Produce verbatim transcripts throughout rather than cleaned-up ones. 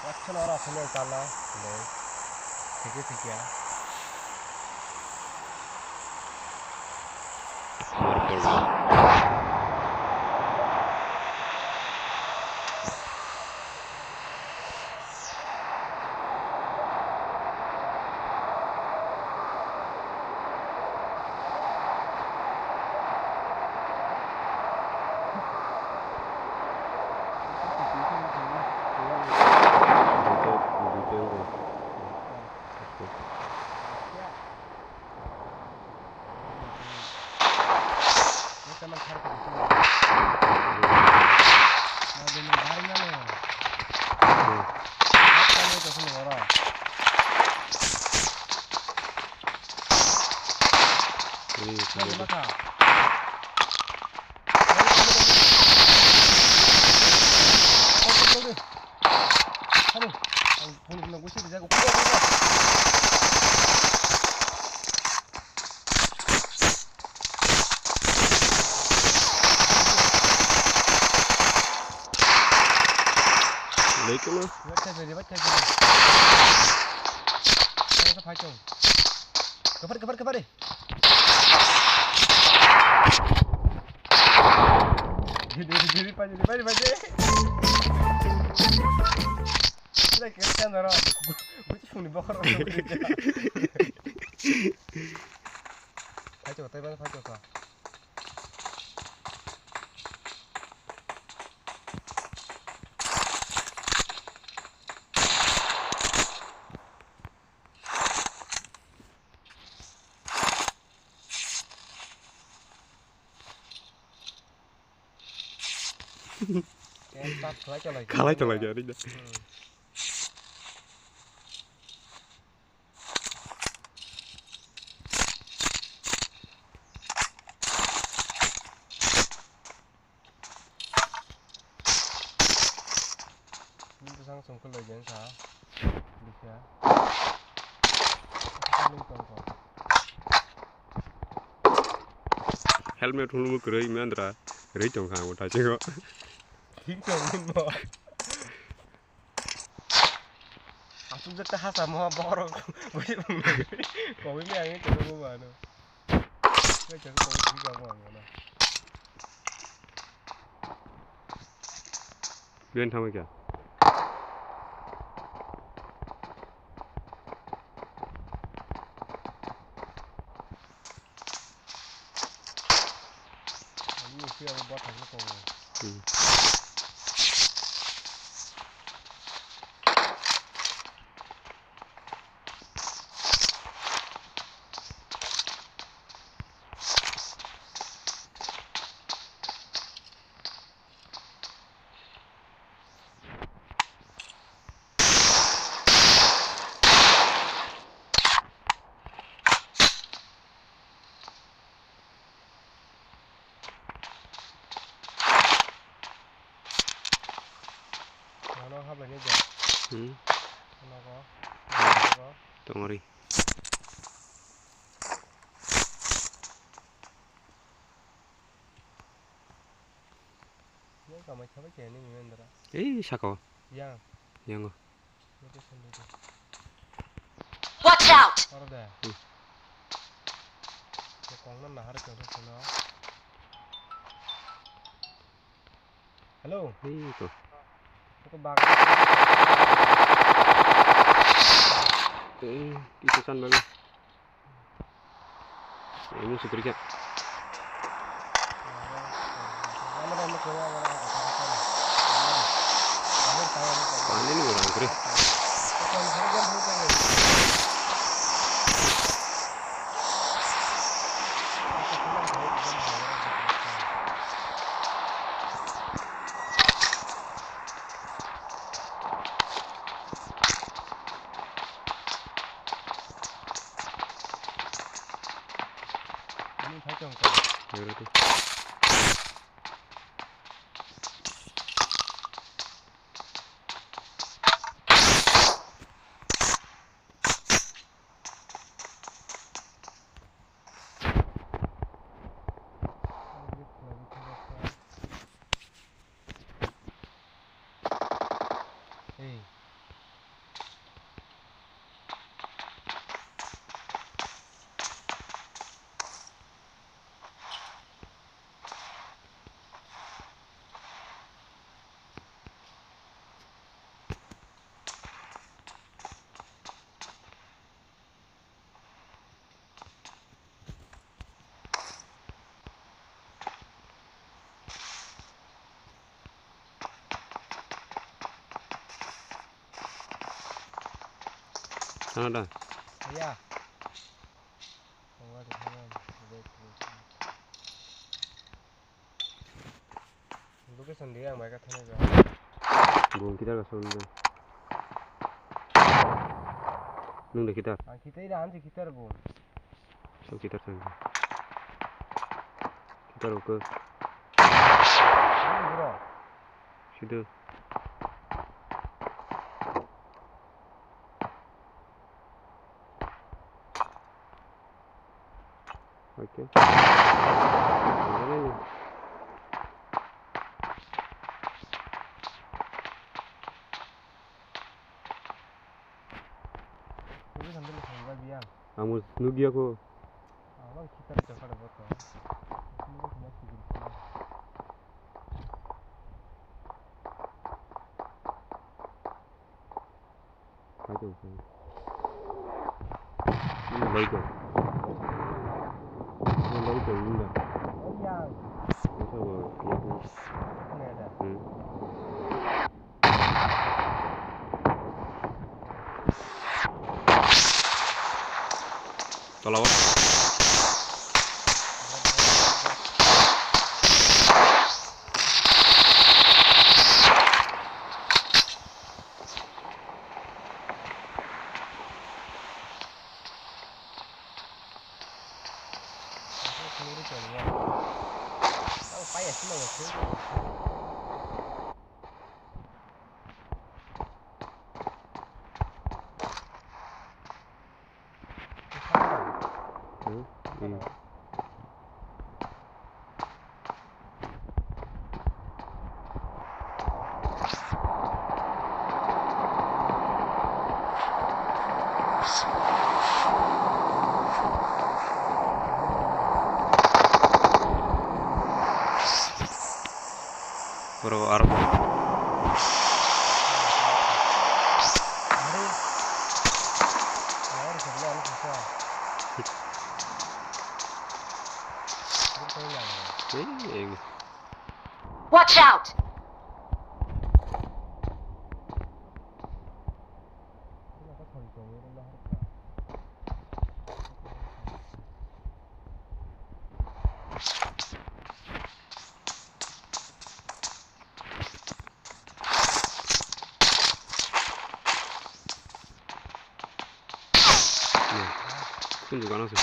Action ora asal tala le. Theke theke ya. Lei kono. Bacha beri, bacha beri. Bacha beri. Kepar, kepar, kepar. Diri, diri, paje, paje, paje. Sila kiri kan daro. Buci funi bokor. Paje, paje, paje. Khalai tonglaikha, ri da. Bwsang chwng kwlwi jeng kha. Bwsa. Kwlwi tong kho. Helmet hwnwi kwrwi mandra. Rwi tong kha ang thasingo. Thik tong hwnba. Aswk jak ta hasa mo borok. Bui bung. Kowini ang tong bo mano. Kowini tong bo mano. Biyan thangwi kha. Ani si abo bathang ko. Hmm. Ano habai ni ja. Hmm. Ano ko. Ano ko. Tongori. Yang kamai sabai khe ni mendra. Ei sako. Yang. Yango. Location didi. Watch out! Oro de. Hmm. Ko kong na nahar ko ko no. Hello. Ei ko. Ko bag. Ei, itu kan bagus. Ini musuh kerja. Panen orang kere. Ini kacang kau. Yaudah tuh. Thangna da? Ya. Thangna da, thangna da. Location di ang bai ka thangna da. Bung kita ka son da. Nung da kita. Ang kita ida anji kita bung. So kita thangna. Kita rokok. Bro. Sido. Okay. Amo nugya ko. Hai to. Ini lagi to. Ini lagi to ini dah. Ini sama ya. Hmm. Tola o. Hmm? Hmm. Bro, aro. Watch out! Kunju gana se.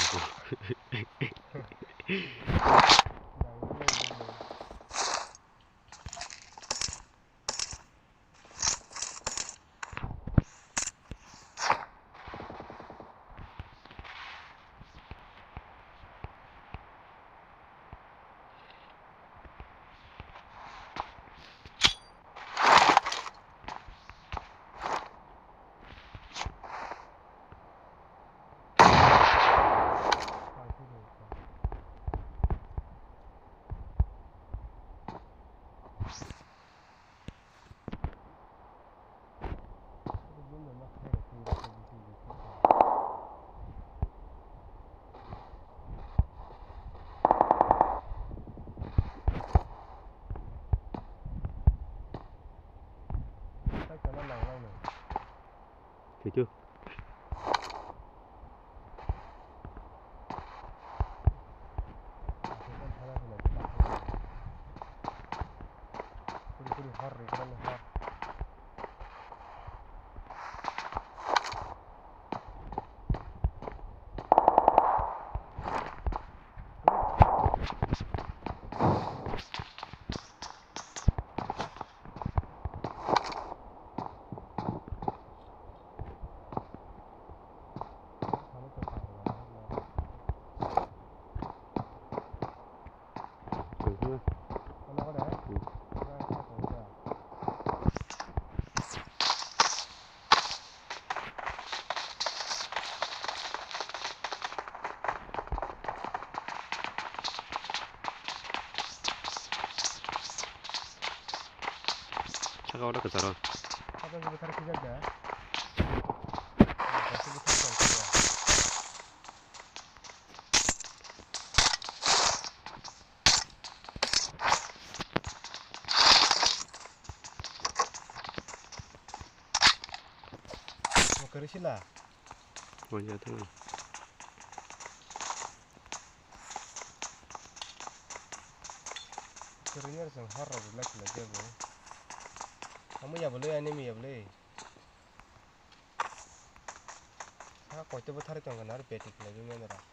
Thank you. Saka o da kwcharo. Saka o da kwcharo. Mo kwrwi sila. Wajak thang. Kwrwini rw chwng hor rok belai khwlai khe bo. Amo ya bwlwi, ani mi ya bwlwi. Ha, koito bwtharwi tongkha na, aro beti khlaiwi mano rok.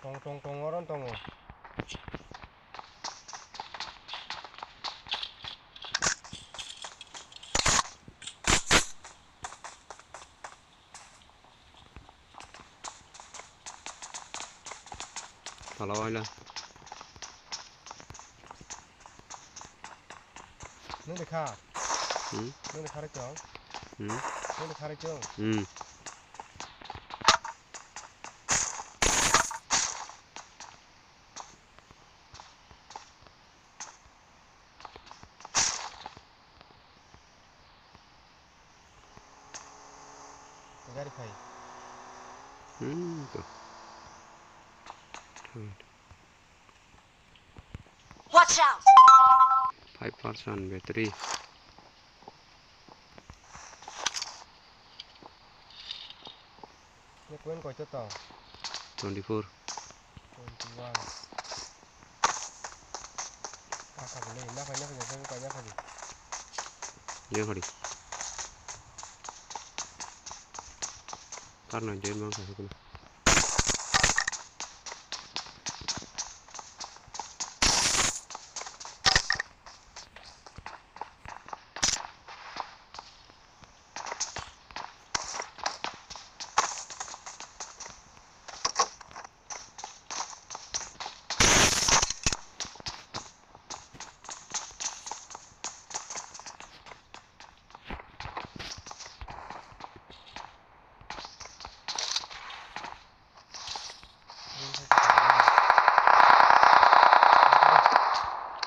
Tong, tong, tong, oro tongo. Pala waila. Nung de kha? Hmm? Nung de kha ri chong? Hmm? Nung de kha ri chong? Hmm. Gari phai. Hmm, to. Watch out! Five percent battery. Ni coin koito tong? Twenty four. Twenty one. Kaka bole, na phai, na phai, na phai, na phai. Jeng hari. Karna join mang kha hukuna.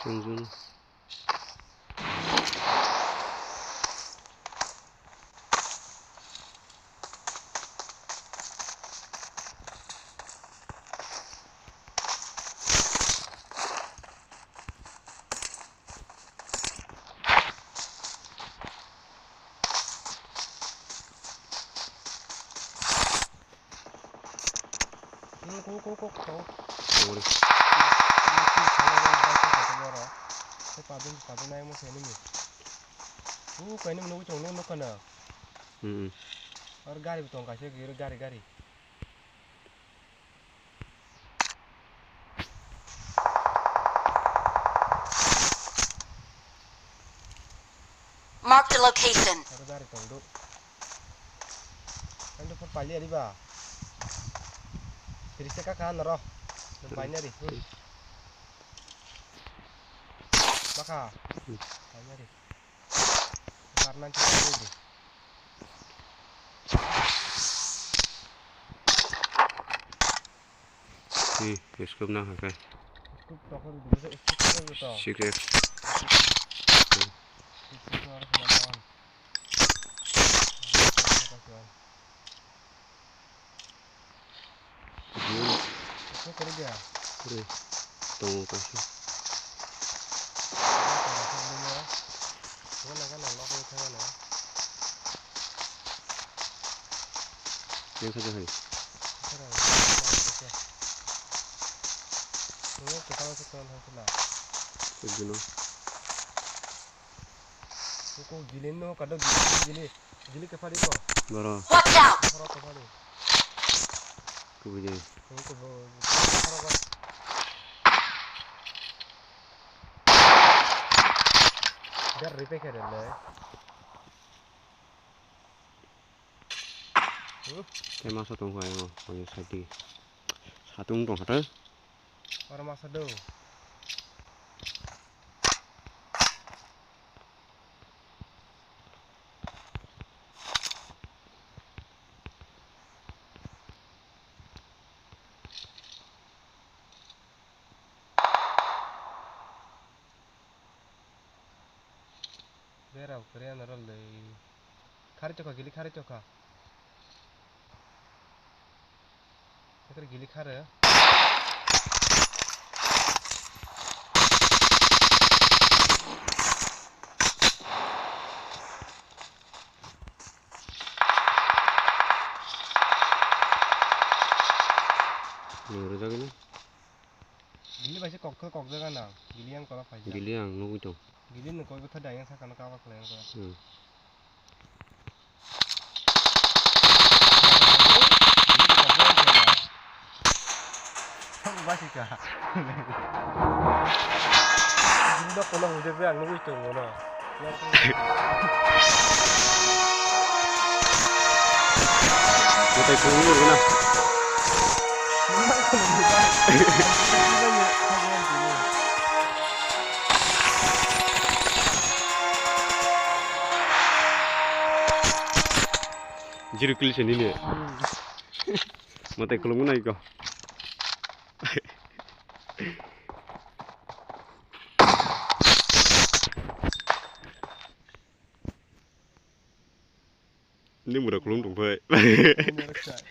Chungjun. Hmm, ko, ko, ko, ko. Sorry. Ko, kainwi nugwi tongo, nukha na. Hmm. Ar gari bo tong kaisa, gari, gari. Mark the location. Aro gari tong do. Ando por palia riba. Tris taka kan ro. Paina ri. Hmm. Baka. Hmm. Paina ri. Karna kita ri. Hi, scope na hake. Scope tokon dulu, scope tokon dulu to. Six X. Scope tokon dulu to. Scope tokon dulu to. Scope tokon dulu to. Scope tokon dulu to. Tongo kaisa. Yang khaja hai. Tubjino. Ko gili no kado gili gili. Gili ke pari ko. Boro. Watch out! Boro ke pari. Kubui de. Ko ko. Dar ripe ke dele. Te masa tong hai mo, ko side di. Satung tong hata. Oro masa do. Berao kwrwi ano rwlwi. Khari tokha gili, khari tokha. Gili khare. Nung rwjagwi no? Gili bai se kok khe kok jaga na. Gili ang kola phaijak. Gili ang nugwi tong. Gili ni koi bwtha dai ang sakano kaba khlai ang kola. Hmm. Basika. Gili no kono hujak be ang nugwi tongo no. Mwtai phunukgo rwna. Zero kill se nini. Mwtai khulumgwi naiko. Ni mura khulum tong phai. Winner khai.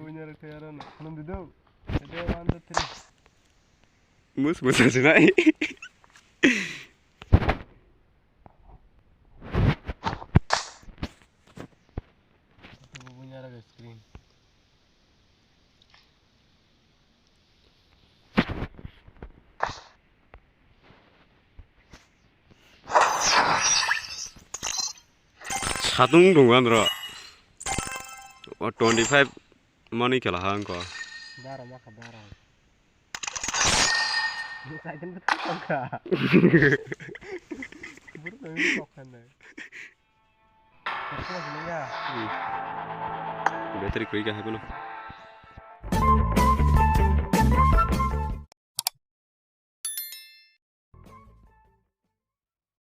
Winner khai aro no. Khulum di do. Ede one, two, three. Mus mus sinai. Winner khai screen. Satung tongo andro. O twenty five mani kela ha angko. Bara maka bara. Ni saidin betul kok ka. Buru kami kok kan dai. Battery koi ka hai bono.